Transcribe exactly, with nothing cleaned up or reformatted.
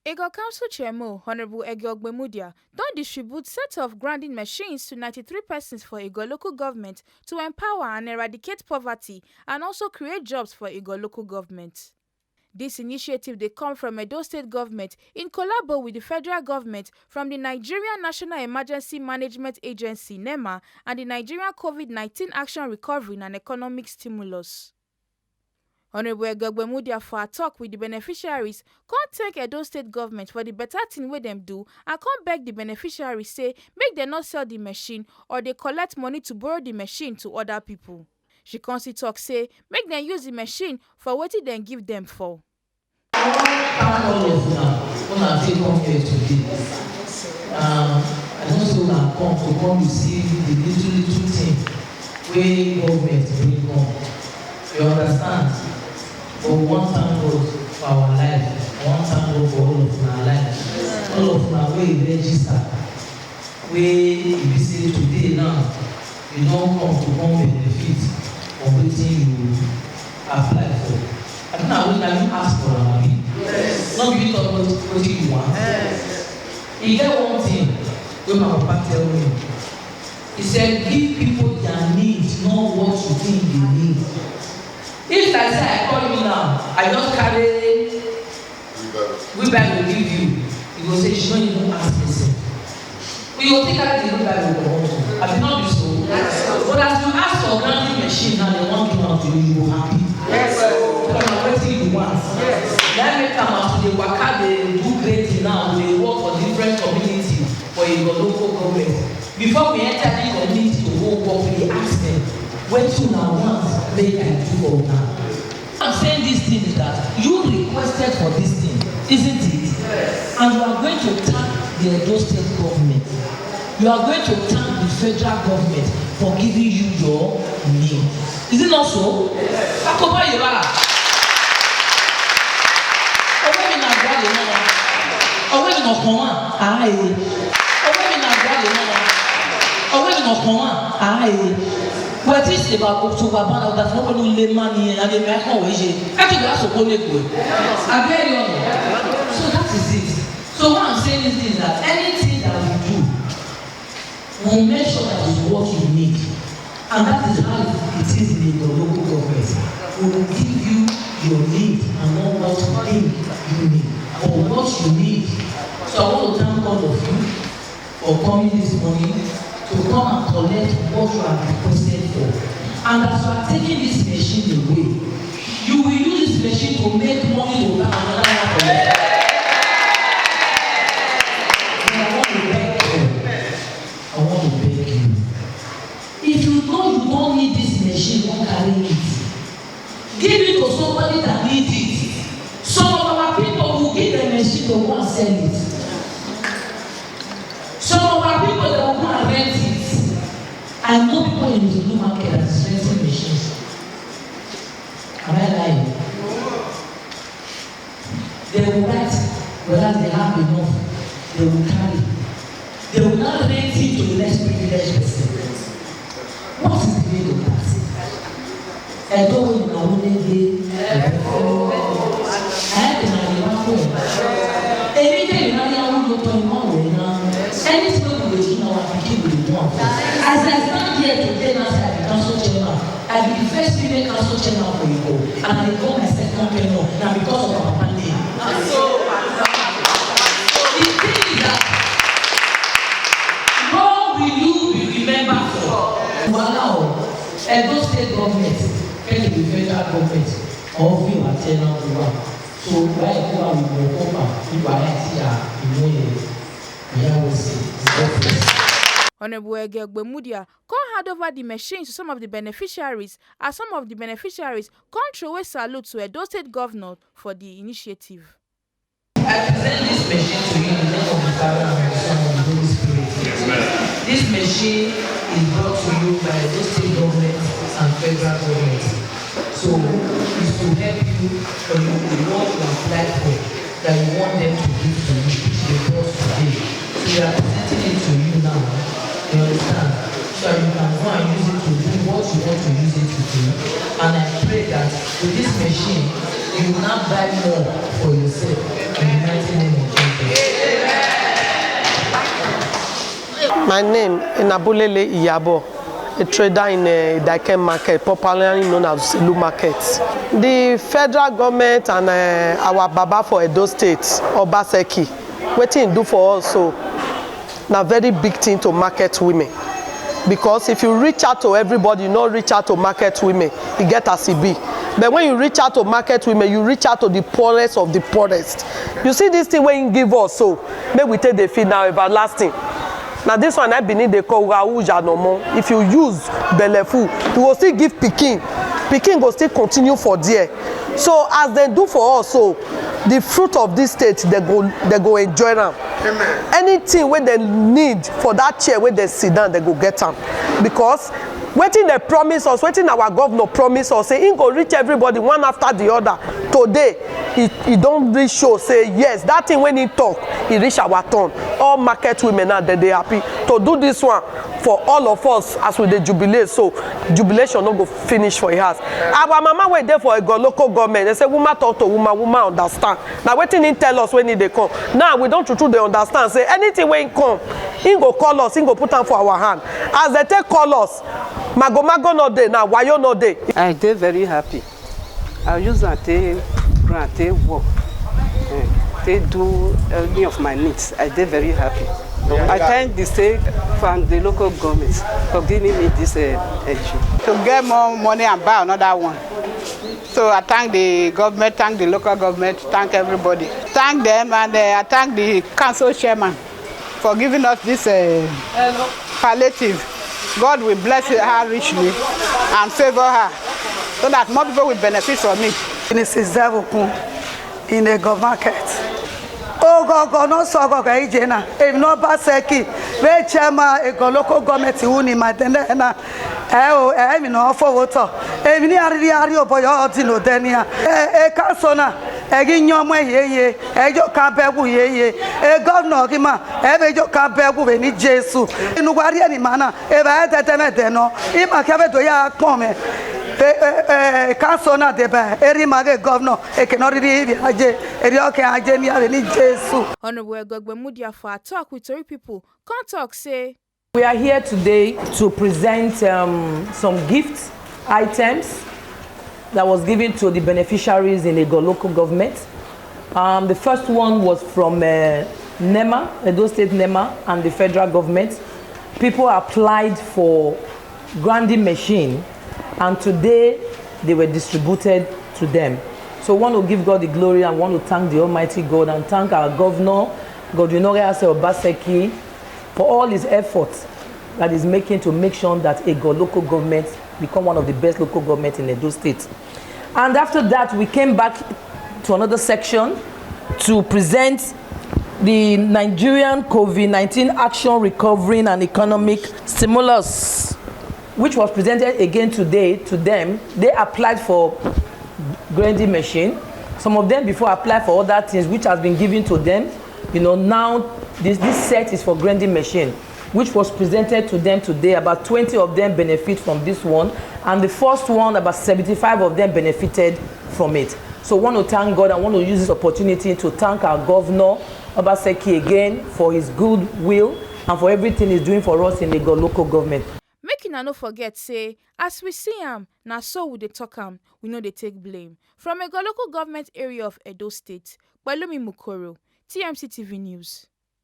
Ego Council Chairman, Honorable Ege Ogbemudia, don distribute set of grinding machines to ninety-three persons for Ego local government to empower and eradicate poverty and also create jobs for Ego local government. This initiative dey come from Edo State government in collabo with the federal government, from the Nigerian National Emergency Management Agency, nema, and the Nigerian COVID nineteen Action Recovery and Economic Stimulus. Honorable Egegbemudia, for her talk with the beneficiaries, come thank Edo State government for the better thing wey dem do and come beg the beneficiaries say make dem no sell the machine or dey collect money to borrow the machine to other people. She come still talk say make dem use the machine for wetin dem give dem for. I wan thank all of una, una take come here today. Um, I know say una come to come receive the little little thing wey government bring come. You understand? But we wan thank God for our life. We wan thank God for all of una life. All of una wey register, wey e be say today now, you don come to come benefit from wetin you apply for. Abi na wetin, na you ask for am, abi? Yes. No be you talk wetin, wetin you want? Yes. E get one thing wey my papa tell me. He said, "Give people their need, not what you think they need." If like say I call you now, I just carry wheelbarrow give you, you go say, "She no even ask me sef." You go take carry the wheelbarrow comot o. Abi no be so? But as you ask for grinding machine now, dem wan give am to you, you go happy. Yes. Because na wetin you want. Yes. Na im make am, as we dey waka dey do great thing now, we dey work for different community for Ego local government. Before we enter the community to go work, we dey ask them, "Wetin una want make I do for una?" I'm saying this thing is that you requested for this thing, isn't it? And you are going to thank the Edo State government. You are going to thank the federal government for giving you your name. Is it not so? Akoba Yoruba. Ọwọ́ mi na gbà lè mọ́ wa. Ọwọ́ mi na kàn wá. Ààyè. Ọwọ́ mi na gbà lè mọ́ wa. Ọwọ́ mi na kàn wá. Ààyè. Wẹ́tí ṣe bá kó tó wà bá náà, that's not only lè má ní ẹ̀, àlè mẹ́kàn wẹ̀ ṣe. Ẹ tó gbà sọ̀kọ́ lè pè. Abẹ́ yọ̀ nù. So that is it. So what I'm saying is this, that anything that we do, we make sure that is what you need. And that is how it is in your local government. We will give you your need and not what you think you need, but what you need. So I want to thank all of you for coming this morning to come and collect what you have requested for. And as you are taking this machine away, you will use this machine to make money to buy another one for yourself. But I want to beg you. I want to beg you. If you know you don't need this machine, don't carry it. Give it to somebody that needs it. Some of our people will give the machine to go and sell it. Some of our people, they will go and rent it. I know people in the blue market that is renting machines. Am I lying? They will write, whether they have enough, they will carry. They will not rent it to the less privileged person. What is the meaning of that? Ẹ̀dọ́ wo ni àwọn onígbé? Ẹ kì máa lè wá fún ẹ̀. Èmi dé ìráyà ń lo tọ́ ìmọ̀ wẹ̀ náà. Anything wey we dey do now, our pikin go dey do am first. As I stand here today now, say I be council chairman. I be the first female council chairman for Ego, and I dey go my second tenure na because of our papa name. The thing is that, what will you be remembered for? Wahala o. Edo State government, get to the federal government, or we are tenant to one. So why you are with your papa, you are here, you know, you are with. Honorable Ege Ogbemudia come hand over the machines to some of the beneficiaries, as some of the beneficiaries come throway salute to Edo State governor for the initiative. I present this machine to you in the name of the Father and of the Son and of the Holy Spirit. This machine is brought to you by Edo State government and federal government. So it's to help you for you, the one you applied for, that you want them to give to you, which they brought today. So we are presenting it to you now. You understand? So that you can go and use it to do what you want to use it to do. And I pray that with this machine, you will now buy more for yourself in the mighty name of Jesus. My name is Nabulele Iyabo, a trader in uh, Idaken Market, popularly known as Selu Market. The federal government and uh, our Baba for Edo State, Obaseki, wetin he do for us so na very big thing to market women. Because if you reach out to everybody, you no reach out to market women, you get as e be. But when you reach out to market women, you reach out to the poorest of the poorest. You see this thing wey he give us so, make we take dey feel now everlasting. Na this one I believe dey call Rahuja no more. If you use belleful, you go still give pikin. Pikin go still continue for there. So as dem do for us so, the fruit of this state, they go, they go enjoy am. Anything wey dem need for that chair wey dem sit down, they go get am. Because wetin dem promise us, wetin our governor promise us, say he go reach everybody one after the other. Today, e e don reach show say yes, that thing wey he talk, e reach our turn. All market women now, dem dey happy to do this one for all of us as we dey jubilate. So jubilation no go finish for him house. Our mama wey dey for Ego local government, they say woman talk to woman, woman understand. Na wetin he tell us when he dey come. Now we don true true dey understand say anything wey he come, he go call us, he go put am for our hand. As they take call us, mago mago no dey, na wayo no dey. I dey very happy. I use am take ground, take work, eh, take do any of my needs. I dey very happy. I thank the state and the local government for giving me this uh, N G O. To get more money and buy another one. So I thank the government, thank the local government, thank everybody. Thank them, and uh, I thank the council chairman for giving us this uh, palliative. God will bless her richly and favor her so that more people will benefit from it. Missus Zevukun in Ego Market. Ogogo no so ogogo ije na. Emi no ba seki. Ve chema Ego local government uni ma dene na. E o, emi no fo woto. Emi ni ariri ari oboyo odi no denia. E e ka so na. E gi nyomo ye ye. E jo ka be wu ye ye. E governor gi ma. E be jo ka be wu be ni Jesu. Inu wa ri ni mana. E ba e tete me de no. I ma ke be do ya pon me. E e e ka so na de ba. E ri ma ge governor. E ke no ri ri bi aje. E ri o ke aje ni a be ni Jesu. Honorable Egogbe Mudiafa talk with Tori people. Come talk say, we are here today to present um, some gift items that was given to the beneficiaries in Ego local government. Um, the first one was from uh, nema, Edo State nema, and the federal government. People applied for grinding machine, and today they were distributed to them. So we want to give God the glory and want to thank the Almighty God and thank our governor, Godwin Orease Obaseki, for all his efforts that is making to make sure that Ego local government become one of the best local government in Edo State. And after that, we came back to another section to present the Nigerian COVID nineteen Action Recovery and Economic Stimulus, which was presented again today to them. They applied for grinding machine. Some of them before applied for other things which has been given to them. You know, now this, this set is for grinding machine, which was presented to them today. About twenty of them benefit from this one, and the first one, about seventy-five of them benefited from it. So I want to thank God. I want to use this opportunity to thank our governor, Obaseki, again for his good will and for everything he's doing for us in Ego local government. Make una no forget say, as we see am, na so we dey talk am, we no dey take blame. From Ego local government area of Edo State, Pelumi Mukoro, T M C T V News.